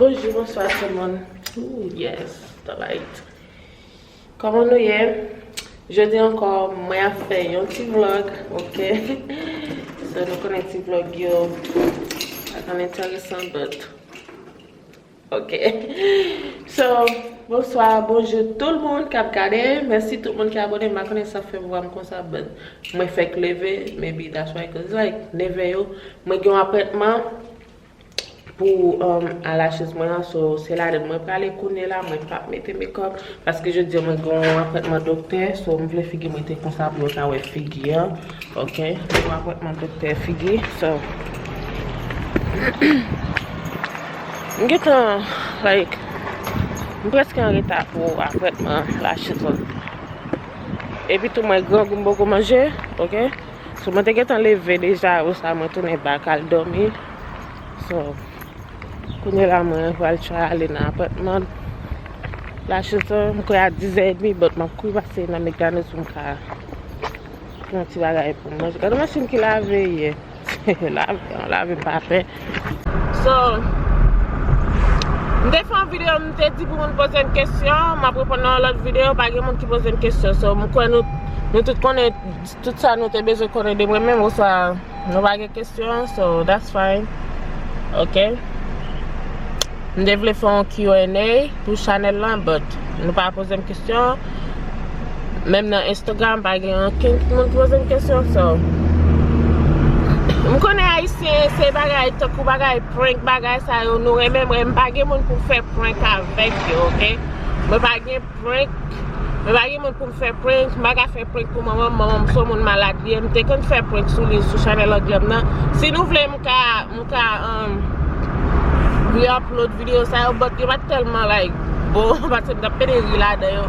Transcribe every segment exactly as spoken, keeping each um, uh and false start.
Bonjou, bonswa tout moun. Ooh, yes, the light. Kòman nou ye? Jodi ankò, mwen ap fè yon ti vlog, ok? So, nou konnen ti vlog yo pa tan enteresan, but, ok. So, bonswa, bonjou tout moun k ap gade. Mèsi tout moun ki abone. M pa konnen sa fè vwa m konsa, but mwen fèk leve. Maybe that's why, 'cause, like, nève yo. Mwen gen yon apwentman pou, um, a lashes mwen an, so se ladan mwen prale kounye la, mwen p ap mete makeup, paske jodi a mwen gen yon apwentman doktè, so m vle figi mwen te konsa pou yo ka wè figi an, ok? Yon apwentman doktè figi, so m gentan, like, m prèske an reta pou apwentman lashes an. Epi tou mwen grangou m poko manje, ok? So, mwen te gentan leve deja, apre sa mwen tounen back al dòmi. So, kounye la mwen pral try ale nan apwentman lashes an, m kwè a dis è edmi, but m ap kouri pase nan McDonald's pou m ka pran yon ti bagay pou m manje. Gade machin ki lave yè. Lave, lave m pa pè. So, m te fè yon videyo, m te di pou moun poze m kesyon, m ap reponn nan yon lòt videyo, pa gen moun ki poze m kesyon. So, m kwè nou, nou tout konnen tout sa nou te bezwen konnen de mwen menm, oswa nou pa gen kesyon, so that's fine. Ok. M te vle fè yon Q and A pou chanèl lan, but nou pa poze m kesyon. Menm nan Instagram, pa gen ankenn moun ki poze m kesyon, so. M konnen Ayisyen, se bagay, tankou bagay prank, bagay sa yo, nou renmen, mwen, m pa gen moun pou m fè prank avèk yo, ok? Mwen pa gen prank. Mwen pa gen moun pou m fè prank. M pa ka fè prank pou manman m. Manman m se yon moun malad li ye. M te konn fè prank sou li, sou chanèl anglè m nan. Si nou vle, m ka, m ka, um, re-upload videyo sa yo, but yo pa t tèlman, like, bon, paske m t ap pede ri ladan yo.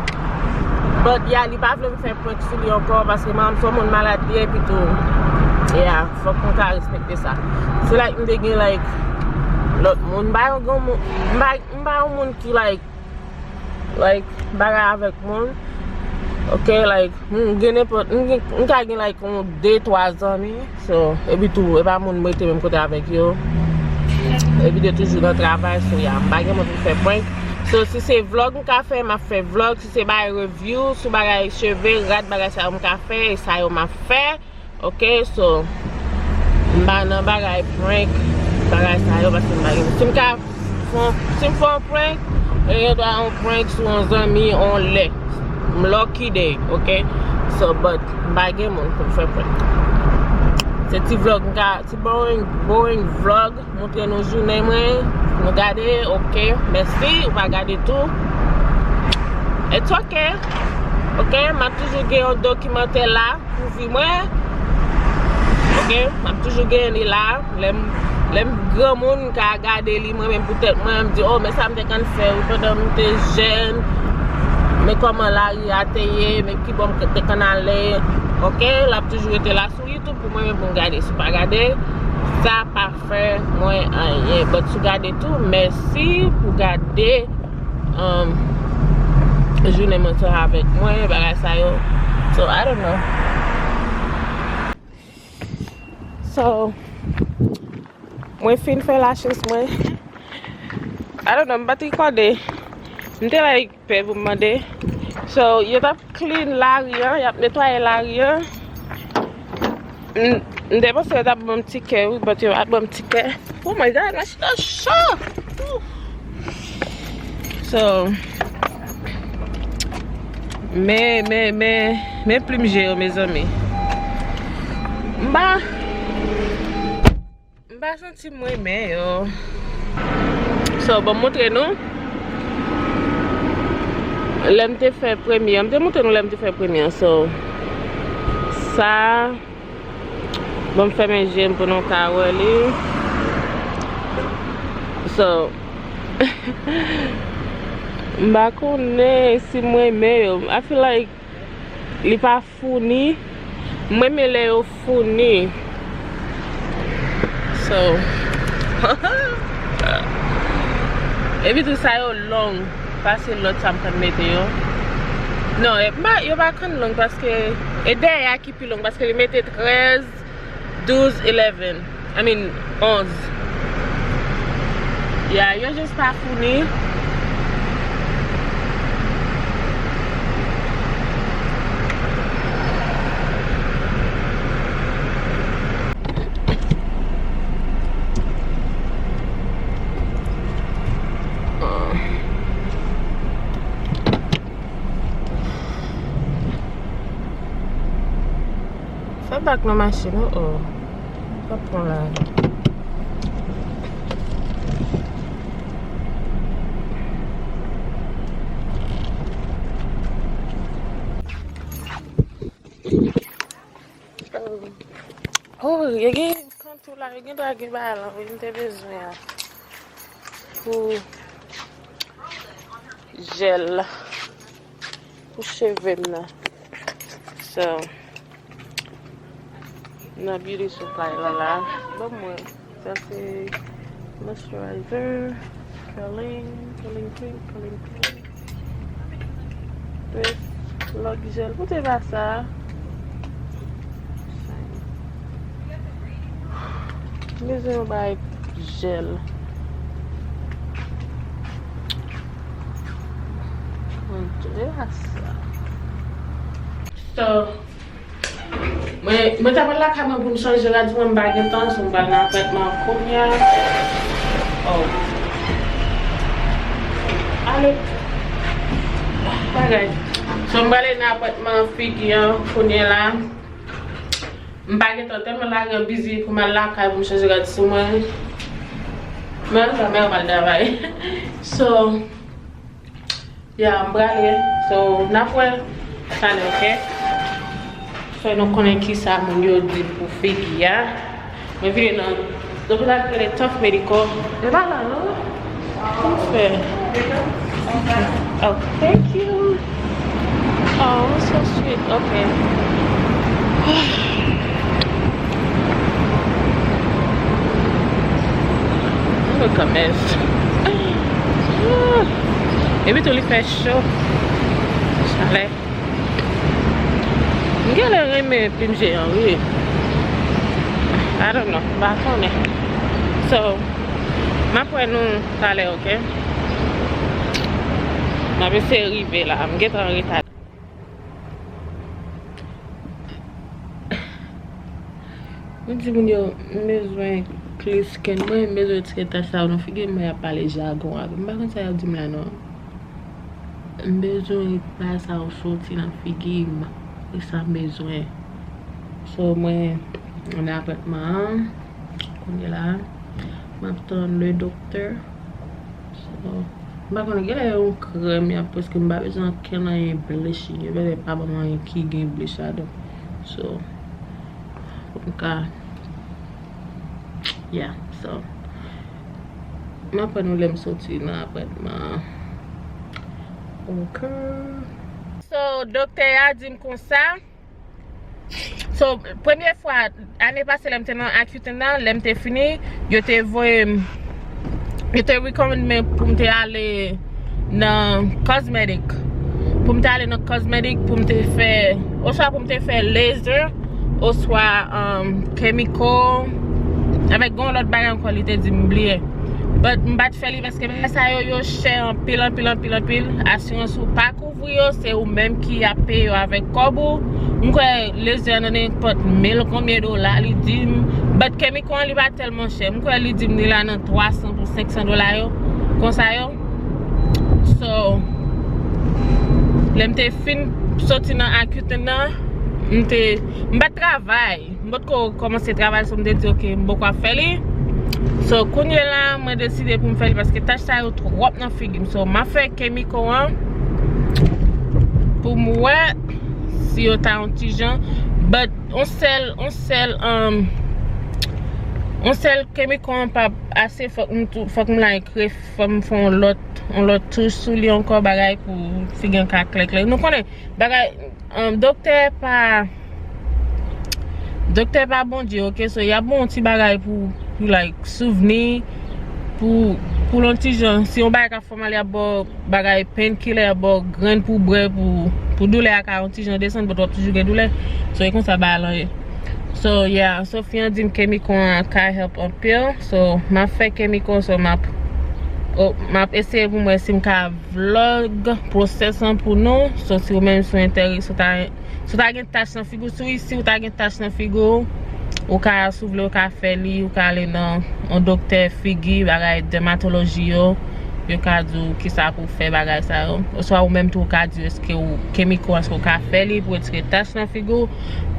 But, yeah, li pa vle m fè prank sou li ankò, paske manman m se yon moun malad li ye, epi tou, yeah, fòk m ka respekte sa. Se like m te gen, like, lòt moun. M pa yon granmoun, m pa, m pa yon moun ki, like, like, bagay avèk moun. Ok, like, m gen nenpòt, m gen, m ka gen, like, yon de, twa zanmi. So, epi tou, e pa moun m rete menm kote avèk yo. Epi de toujou nan travay, so, yeah, m pa gen moun pou m fè prank. So, si se vlog m ka fè, m ap fè vlog. Si se bagay review, sou bagay cheve, rad, bagay sa yo m ka fè, e sa yo m ap fè. Ok, so, m pa nan bagay prank, bagay sa yo, paske m pa gen. Si m ka fè yon, si m fè yon prank, e gen dwa yon prank sou yon zanmi, yon lè. M lucky day, ok? So, but, m pa gen moun pou m fè prank. Se ti vlog, m ka, ti boring, boring vlog. Montre nou jounen mwen. Nou gade, ok. Mèsi, ou pa gade tou. It's ok. Ok, m ap toujou gen yon dokimantè la pou vi mwen. Ok, m ap toujou gen li la. Lè m, lè m granmoun, m ka gade li mwen menm pou tèt mwen. M di, oh, men sa m te konn fè, wi, pandan m te jèn. Men kòman lari a te ye, men ki bò m te konn ale. Ok, l ap toujou rete la sou YouTube pou mwen menm pou m gade. Si w pa gade, sa pa fè mwen anyen. But si w gade tou, mèsi pou gade, um, jounen mwen sa avèk mwen, bagay sa yo. So, I don't know. So, mwen fin fè lashes mwen. I don't know, m pa t rekòde. M te like pè pou m mande. So, yo t ap clean lari an, y ap netwaye lari an. M, m te panse yo t ap ban m tikè, wi, but yo pa t ban m tikè. Oh my God, machine nan cho! Ooh. So, men, men, men, men plim je yo, mezanmi. M pa, M pa santi m renmen yo. So, bon, m montre nou. Lè m te fè premye an, m te montre nou lè m te fè premye an. So, sa, bon, m fèmen je m pou nou ka wè li. So, m pa konnen si m renmen yo. I feel like li pa founi. Mwen renmen lè yo founi. So. Epi tou sa yo long pase lòt sa m konn mete yo. Non, e pa, yo pa konn long paske e dèyè a ki pi long paske li mete trèz, douz, eleven. I mean, onz. Ya, yo jis pa founi. Fè bak nan machin, oh, oh. Sa pran la. Oh, yo gen kontou la, yo gen dwa gen bagay la, wi, m te bezwen a. Pou jèl pou cheve m nan. So, nan beauty supply lan la. Ban mwen. Sa se moisturizer, curling, curling cream, curling cream. Twist, lòk jèl. Koute va sa. M bezwen yon bagay jèl. Mwen dwe a sa. So, mwen, mwen ta pral lakay mwen pou m chanje rad mwen, m pa gen tan, so m pral nan apatman kounye a. Oh. Ale. Bagay. So, m prale nan apatman figi an kounye la. M pa gentan tèlman lage an bizi pou m al lakay pou m chanje rad sou mwen. Men, kanmenm, m al travay. So, yeah, m prale. So, n ap wè talè, oke? Fè nou konnen kisa moun yo di pou figi a. Mwen vini nan lopital ki rele Tough Medical. E pa la, non? Kòman fè? Oh, thank you. Oh, so sweet. Okay. Look a mess. Epi tou li fè cho. Chalè. M genlè renmen plim je an, wi. I don't know. M pa konnen. So, m ap wè nou talè, oke? M ap eseye rive la. M gentan an reta. Mwen di moun yo, m bezwen clear skin mwen, m bezwen retire tach sa yo nan figi m, mwen ap pale jagon avè m. M pa konn sa y ap di m la non. M bezwen bagay sa yo soti nan figi m. E sa m bezwen. So, mwen nan apatman an. Kounye la, m ap tann le doktè. So, m pa konnen, genlè yon krèm y ap, paske m pa bezwen ankenn anyen bleach. Yo genlè pa ban m anyen ki gen bleach ladan. So, pou m ka, yeah, so, m ap wè nou lè m soti nan apatman an. Ok. So, doktè a di m konsa. So, premye fwa, ane pase, lè m te nan Accutane nan, lè m te fini, yo te voye m, yo te recommend mwen pou m te ale nan cosmetic. Pou m te ale nan cosmetic, pou m te fè, oswa pou m te fè laser, oswa, um, chemical, avèk gon lòt bagay ankò, li te di m bliye. But m pa t fè li paske bagay sa yo, yo chè anpil, anpil, anpil, anpil. Asirans ou pa kouvri yo, se ou menm ki ap peye yo avèk kòb ou. M kwè laser nan nenpòt mil konbyen dola, li di m. But chemical an, li pa tèlman chè. M kwè li di m li la nan twa san pou senk san dola yo. Konsa yo. So, lè m te fin soti nan Accutane nan, m te, m pa t travay. M potko kòmanse travay, so m te di, "Ok, m poko ap fè li." So, kounye la, mwen deside pou m fè li paske tach sa yo twòp nan figi m. So, m ap fè chemical an pou m wè si yo ta yon ti jan. But, on sèl, on sèl, um, on sèl chemical an p ap ase, fòk m tou, fòk m like, fòk m fè yon lòt, yon lòt touch sou li ankò, bagay pou figi an ka klè klè. Nou konnen, bagay, um, doktè pa, doktè pa Bondye, oke? So, y ap ba w yon ti bagay pou, pou, like, souvni, pou, pou l yon ti jan, si yon bagay ka fè w mal, y ap ba w bagay painkiller, y ap ba w grenn pou bwè, pou, pou doulè a ka yon ti jan desann, but w ap toujou gen doulè. So, e konsa bagay lan ye. So, yeah, so, fi an di m chemical an ka help anpil. So, m ap fè chemical, so, m ap Oh, m ap eseye pou m wè si m ka vlog pwosès lan pou nou. So, si ou menm, si ou enterese, si ou ta, si ou ta gen tach nan figi w, si ou isi, ou ta gen tach nan figi w, ou ka, si w vle, ou ka fè li, ou ka ale nan yon doktè figi, bagay dèmatoloji yo, yo ka di w kisa pou w fè bagay sa yo. Oswa ou menm tou, ou ka di yo èske ou kemiko, èske ou ka fè li pou retire tach nan figi w.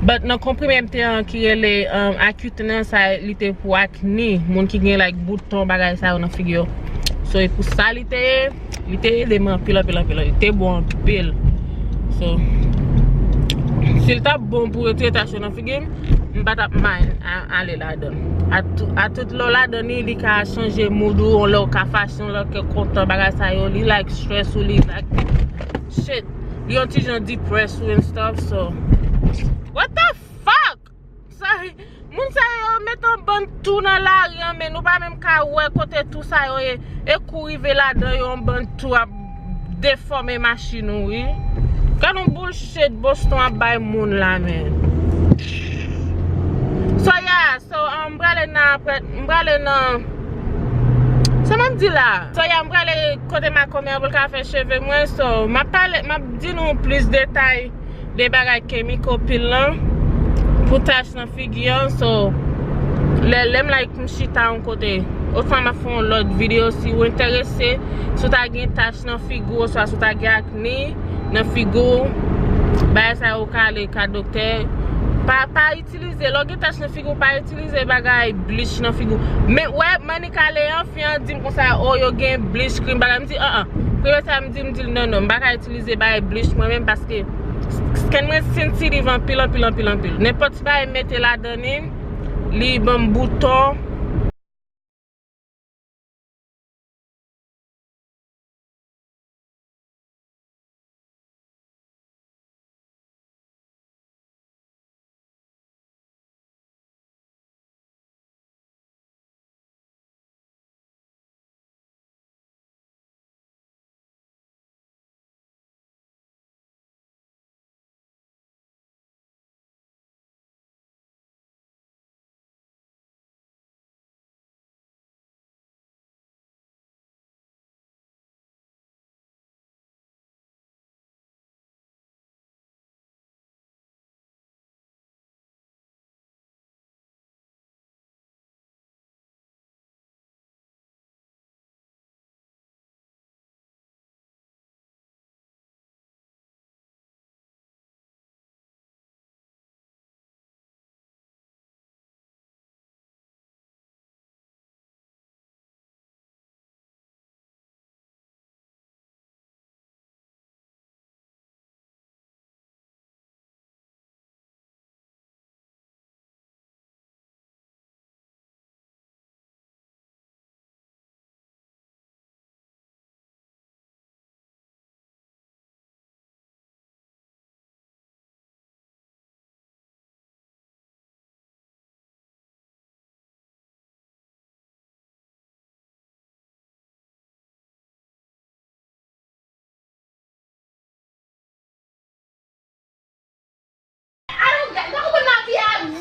But nan konprime m te an ki rele, um, Accutane, sa, li te pou ak ni, moun ki gen, like, bouton, bagay sa yo nan figi yo. So, e pou sa li te ye, li te ede m anpil, anpil, anpil, li te bon anpil. So, si l t ap bon pou retire tach yo nan figi m, m pa t ap mind a-, ale ladan. A tou-, a tout lè w ladan li, li ka chanje mood ou, yon lè w ka fache, yon lè w ka kontan, bagay sa yo, li, like, stress ou, li, like, shit, li yon ti jan depress ou and stuff, so, what the fuck? Sa, moun sa yo met yon bann tou nan lari an, men nou pa menm ka wè kote tou sa yo ye. E kou rive ladan yo, yon bann tou ap defòme machin ou, wi. Gad yon bullshit Boston ap bay moun la, men. So, yeah, so, um, m prale nan apre, m prale nan, sa m ap di la? So, yeah, m prale kote makòmè an pou l ka fè cheve mwen, so, m ap pale, m ap di nou plis detay de bagay kemiko pil lan pou tach nan figi an. So, lè, lè m like m chita yon kote, oswa m ap fè yon lòt videyo, si w enterese, si w ta gen tach nan figi w, oswa si w ta gen akne nan figi w, bagay sa yo ka ale ka doktè. Pa, pa itilize, lè w gen tach nan figi w, pa itilize bagay bleach nan figi w. Men, wè, Manika Leyan, fi an di m konsa, oh, yo gen bleach cream, bagay. M di, an, an. Premye sa m di, m di l, non, non, m pa ka itilize bagay bleach mwen menm, paske skin mwen sensitive anpil, anpil, anpil, anpil. Nenpòt ti bagay m mete ladan li, li ban m bouton.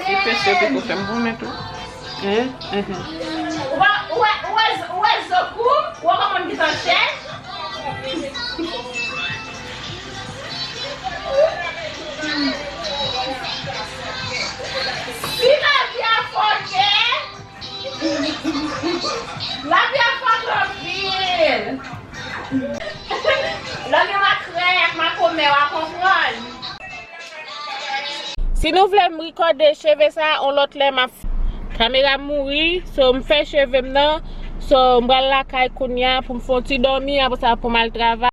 Si peche poko fè m konnen tou. Hein? Hein, hein. Ou wè, ou wè, ou wè, ou wè zo kou? Ou wè kòman m gentan chèch? Si lavi a fòkè, lavi a fòkè anpil. Lè gen makrèl ak makomè, w a konprann. Si nou vle m rekòde cheve sa, on lòt lè m ap, kamera mouri, so m fè cheve m nan, so m pral lakay kounye a pou m fè yon ti dòmi, apre sa pou m al travay.